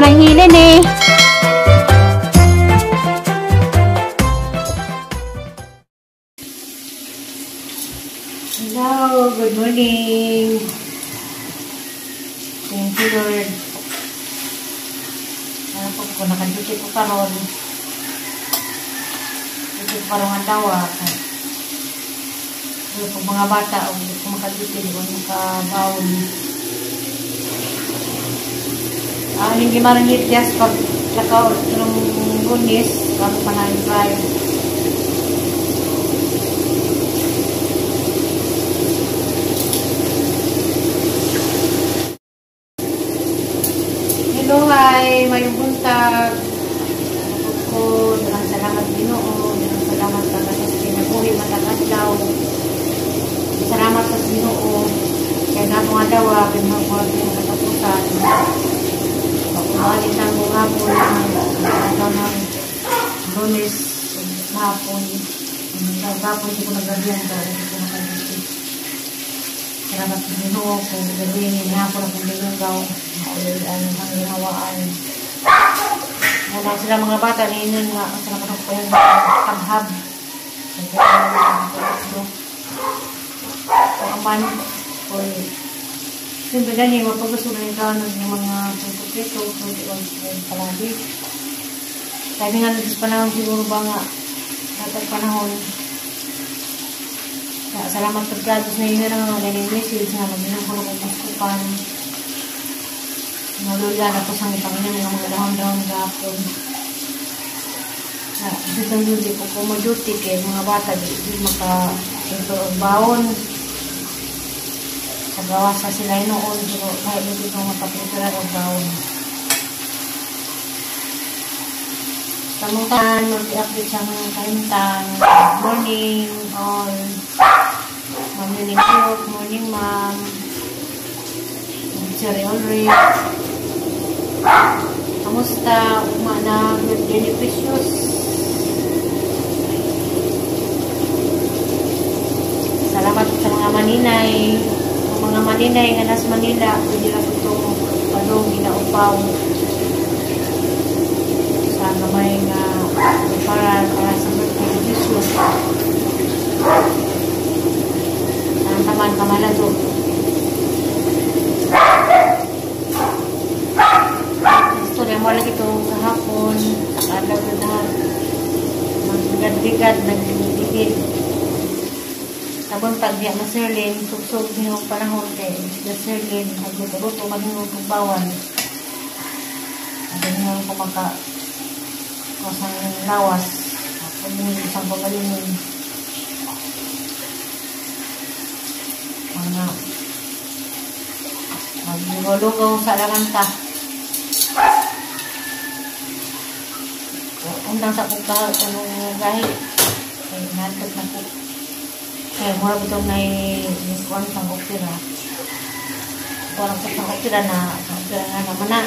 Ma'am Ranghilin eh. Hello, good morning. Thank you, Lord. Ano po ko nakaduty ko karon. Duty ko karon ang dawa. Pero pag mga bata o di ko makaduty, di ko makabaon. Hindi marangit yes pag lakaw ng Lunes, bago pa na drive. Hello, hi! Mayong buntag. Ako, daghang salamat Ginoo, daghang salamat sa kinabuhi matag adlaw. Salamat sa Ginoo kay nato nga dawa pinagbuhat ng katapusan. Pakumalit ang hapon adlaw ng Lunes hapon. Hapon di ko nagabihan ka, di ko nakaduty. Salamat sa Ginoo kung gabi ni hapon akong dinunggaw. Maulian ang ginawaan. Wala sila mga bata, niingon nga sa nakatok pa yung habhab. Aman, siyempre gani, mapagusto na yung kanon ng mga prito-prito, palagi. Sabi nga sa panahon siguro ba nga, dapat panahon. Salamat pagkados na yun ang mga message nga, mag-inang ko na kong paskupan. Nalula na po sa panginoon ng mga dahon-dahon gapon. Dito yun, di ko kumaduty kay mga bata, di maka-enter og baon. Sa gawa sa sila noon, pero kahit hindi ko makaprepare og baon. Kamutan, mag-update sa mga kahintang. Good morning, all. Ma'am Yuning, morning, ma'am. Sir Ulrich. Kamusta? Uma na birthday ni Precious. Salamat sa mga maninay. Ang mga maninay nga nasa Manila, pwede na ito palong ginaupaw sa gamay nga para sa birthday ni Precious. Ang taman kamala to. Mo lagi itong kahapon, nakalaw na lahat. Magbigat-bigat, nagdigid. Sabon pag diya maserlin, sugsog hinong panahon kay maserlin, nagluto-luto, maghinong pagbawan. Maghinong ko maka kusang lawas, maghinong isang pagalingon. Mga maglugaw-lugaw sa lamanta. Undang sa kong anong gahi. Kaya nantot na po. Kaya mura bitong na i-kuan sang opera. Kuan sa opera na, sa opera nga naman na.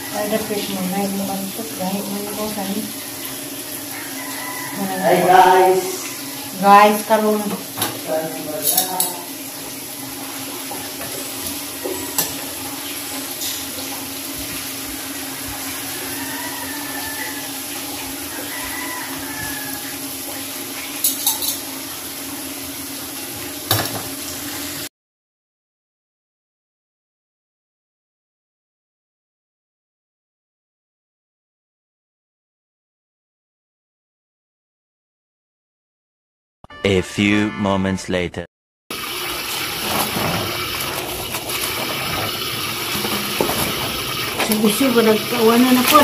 Kaya dapit mo na yung mantot. Gahi mo yung kusan. Hi guys! Guys, karon. A few moments later. Sugo-sugo, nagkawanan na po.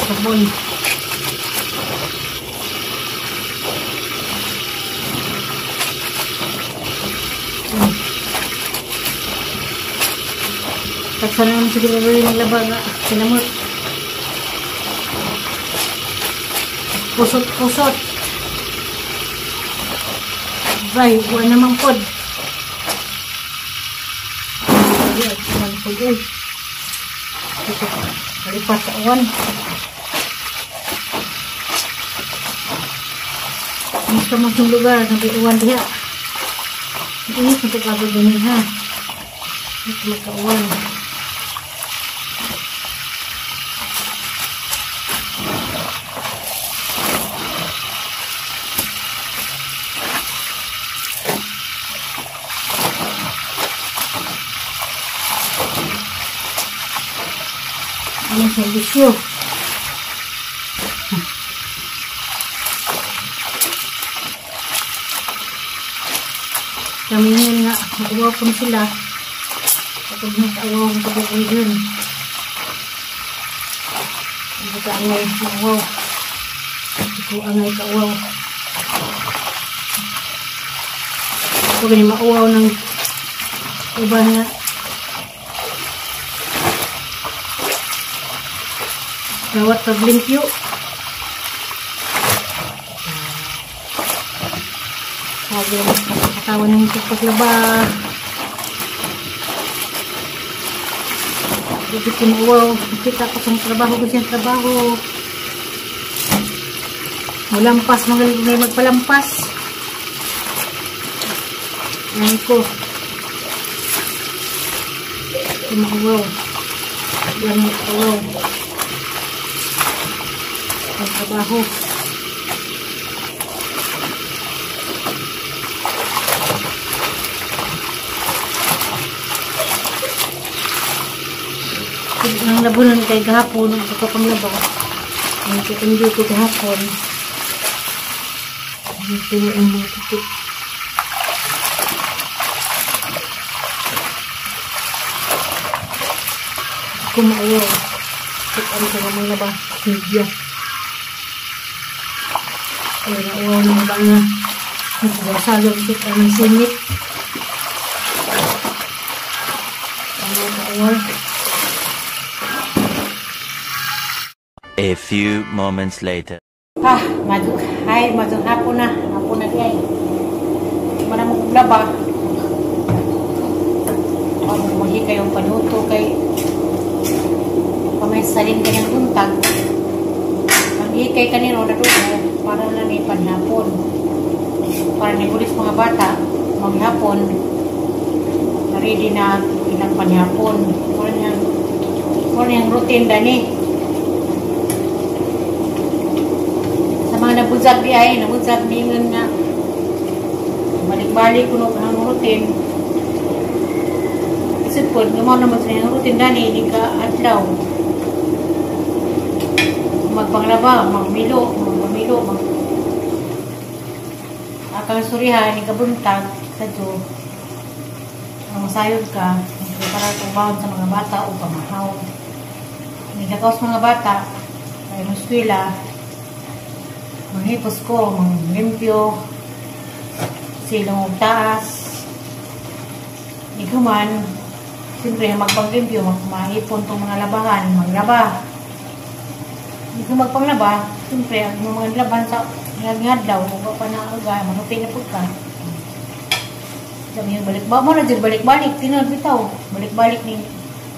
Sabon. Taksan naman siguro rin maglaba nga. Sinamot. Kusot-kusot. Bay, buwan naman pod. Kalipat sa uwan. Gusto mo itong lugar, nabi uwan diha. Init na pagkabag ganun ha. Ito magkauwan. Anong servisyo? Kami ngayon nga, mag-uwaw po sila. Kapag nag-awaw ang pag-uwi yun. Hindi ka angay kauwaw. Hindi ko angay kauwaw. Ako ganyan mauwaw ng uban nga. Gawat paglimpyo. Sabi lang katawan ng paglaba. Hindi ko mauwaw. Kita ko sa trabaho ko siyang trabaho. Mulampas, magaling may magpalampas. Ayan ko. Hindi mauwaw. Yan ang uwaw. Ang trabaho. Ang labunan kay gahapon, ang pagkapanglaba. Ang kikundio ko gahapon. Ito ang mga titik. Kumauwaw. Ito ang mga laba. Media. Ay, nauwaw ng ba nga. Nagsasalog siya ang singit. Ang mga. A few moments later. Ah, madug, ay, madug hapon na. Hapon na di ay. Wala mo kuglaba. Ako maghi kayong panuto kay pamay salin kanyang buntag. Ang hikay kanino na doon para na ni panhapon. Para ni bulis mga bata maghapon. Ready na ilang panhapon. Wala niyang routine dani. Sa mga nabunsag di ay, nabunsag ningon nga balik-balik kuno ang routine. Isip po, gumawa naman sa niyang routine dani, hindi ka adlaw. Magpanglaba, magmilo, magmilo, mag akang surihan, hindi ka buntag, sa Diyo. Ang masayod ka, para tubaon sa mga bata o pamahaw. Hindi ka kaos mga bata, kaya mo eskwela, manghipos ko, manglimpyo, silong og taas. Iguman, siyempre magpanglimpyo, mahipon tong mga labahan, maglaba. Hindi ko magpanglaba, siyempre ang mga laban sa ngadlaw, o pa na aga, manupi na po ka. Sabi niya, balik ba mo na dyan, balik-balik, tinod bitaw, balik-balik ni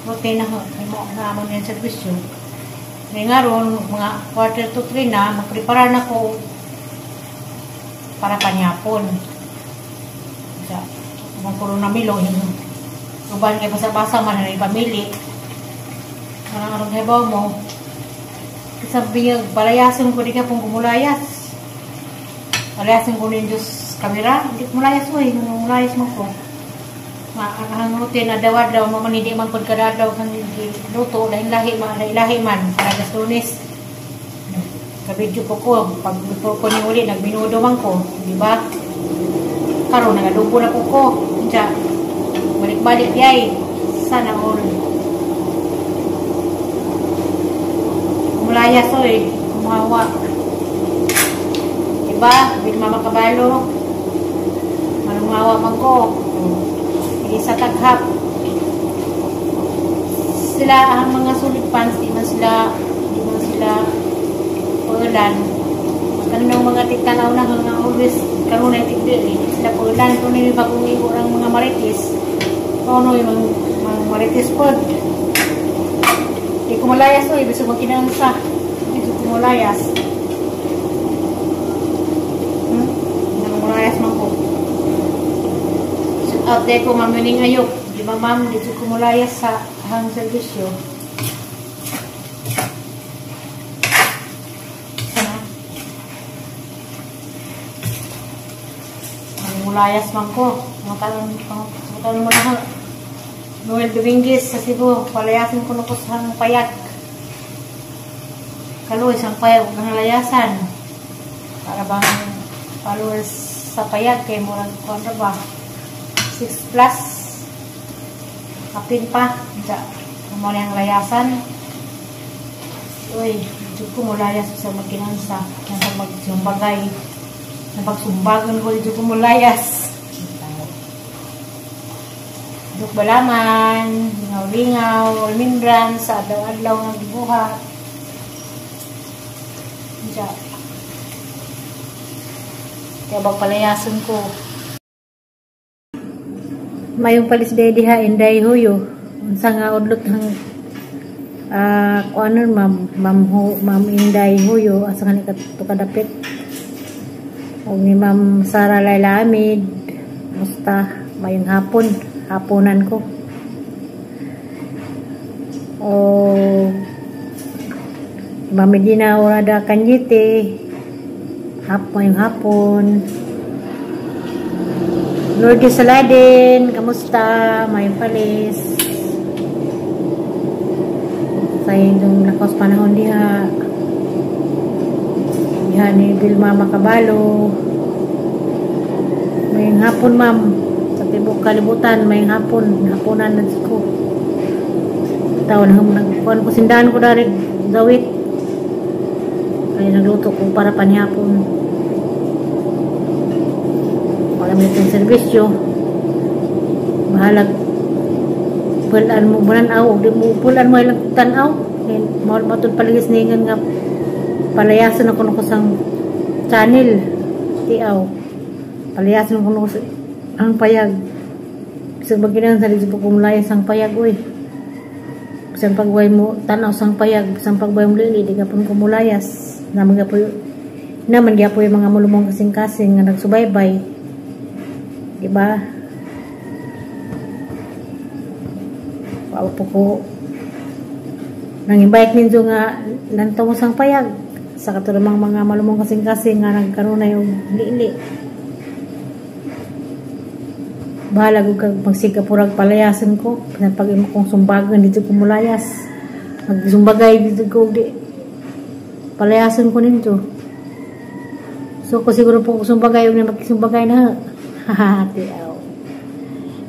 routine na mo na mo niyan servisyo. Ngayon nga ron, mga 2:45 na, magprepara na ko para panyapon. Sa mga corona milo, yung uban kay basa-basa man na pamili. Parang arong hibaw mo. Sabi niya, palayasin ko di ka pong kumulayas. Palayasin ko ni Diyos kamera. Hindi kumulayas ko eh. Kumulayas mo ko. Ang routine na daw-daw, mamanidi man po kadadaw sa luto, lahi-lahi man, lahi-lahi man, para sa Lunes. Kabidyo po ko, pag before ko ni uli, nagbinudo man ko, di ba? Karon nagadubo na po ko. Diya, balik-balik yay. Sana all. Kumulayas oy, kumawa. Diba? Hindi mama kabalo. Manungawa man ko. Hindi sa taghap. Sila ang mga sulit fans, di man sila pangalan. Kanang mga titanaw na hanggang always karon ay tigdi sila pangalan kung ni bagong iurang mga marites. Ano yung mga marites pod. Di ko malayas oy, bisag magkinangsa. Di ko malayas. Nang malayas man ko. Shout out day ko, Ma'am Yuning Ayok. Di ba, ma'am, dito ko mulayas sa hang servisyo. Sana. Ang mulayas man ko. Mga mo na Noel Dominguez sa Cebu. Palayasin ko na ko sa hang payag. Kaloy, sang payag huwag kang layasan. Para bang followers sa payag kay murag kuan ra ba? 6 plus kapin pa diya mo ang layasan. Uy, jud ko mulayas sa magkinansa nang magsumbagay nang pagsumbagon ko jud ko mulayas. Duk balaman, lingaw-lingaw, almindran sa adlaw-adlaw nga gibuhat. Diya. Kaya palayasan ko. Mayong palis day diha Inday Huyo. Unsa nga udlot hang kuanon ma'am, ma'am ho, ma'am Inday Huyo asa nga ni kadto kadapit. Og ni Ma'am Sara Laila Amid. Musta mayong hapon, haponan ko. O Ma'am Medina Orada Kanyete. Mayong hapon. Lourdes Saladin, kamusta? Mayong palis. Sa inyong lakos panahon diha. Diha ni Vilma Makabalo. Mayong hapon, ma'am. Sa tibok kalibutan, mayong hapon. Haponan na ko. Taon na nagkuhan ko. Sindahan ko dari gawit. Kaya nagluto ko para panihapon. Wala mo itong servisyo. Bahalag pulan mo bulan aw, di mo pulan mo ilang tanaw. Matud paligis ningan nga palayasan ako nako sang channel tiaw. Palayasan ako nako ang payag. Bisag baginan sa dito ko mulayas ang payag oy. Bisan pagway mo tanaw sang payag, bisan pagway mo lili di gapon ko mulayas. Naman gyapon naman gyapon yung mga mulumong kasing-kasing nga nagsubaybay. Diba? Wala po ko nang invite ninyo nga lantaw mo sang payag sa katulad mga malumong kasing-kasing nga nagkaroon na yung lili. Bahala ko kag magsigapurag palayasan ko pag imo kong sumbagan dito ko mulayas. Magsumbagay dito ko di palayasan ko ninyo. So ko siguro po sumbagay yung magsumbagay na. Haha, tiaw.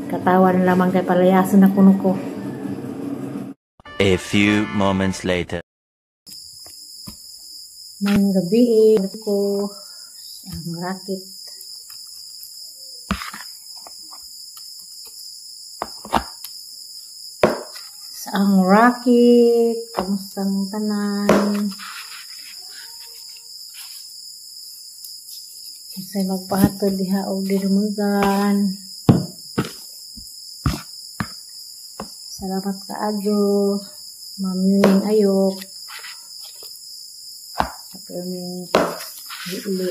Katawan lamang kay palayasan na kuno ko. A few moments later. Mayong gabi ko ang racket. Sa ang racket, kamusta ang tanan? Unsay magpahatod diha og dinumugan. Salamat kaayo, Ma'am Yuning Ayok. Sa pirming liili.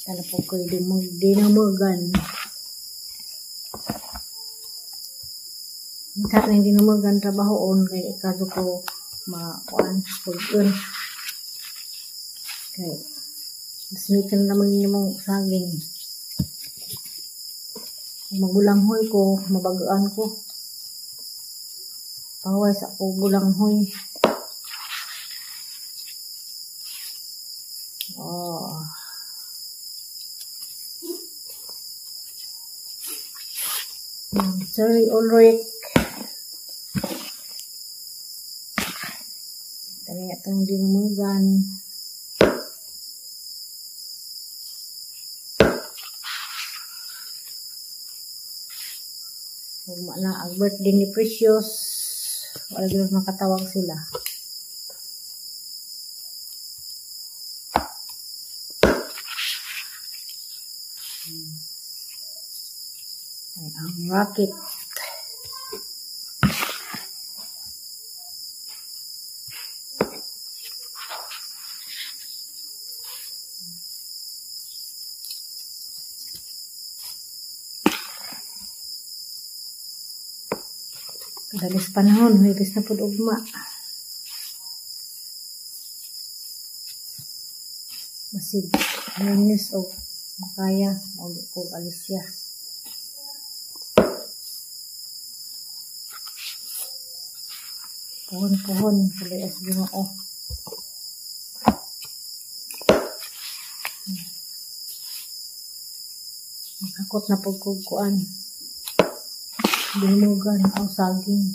Sana po ko'y dinumugan. Sa ning dinumugan trabahoon kay ikaso ko makuan pag-un. Kay masmitan naman ninyo mong saging. Kung magulanghoy ko, mabagaan ko. Paway sa ako gulanghoy. Oh. Sorry, Ulrich. Kani atong dinumugan. Ugma na ang birthday ni Precious. Wala gyud makatawag sila. Ay, ang racket. Kadalis panahon, Huwebes na pud ugma. Basig Lunes og makaya mauli ko Alicia. Puhon-puhon tuloy sa Ginoo. Maghakot na pud kog kuan. Binugan o saging.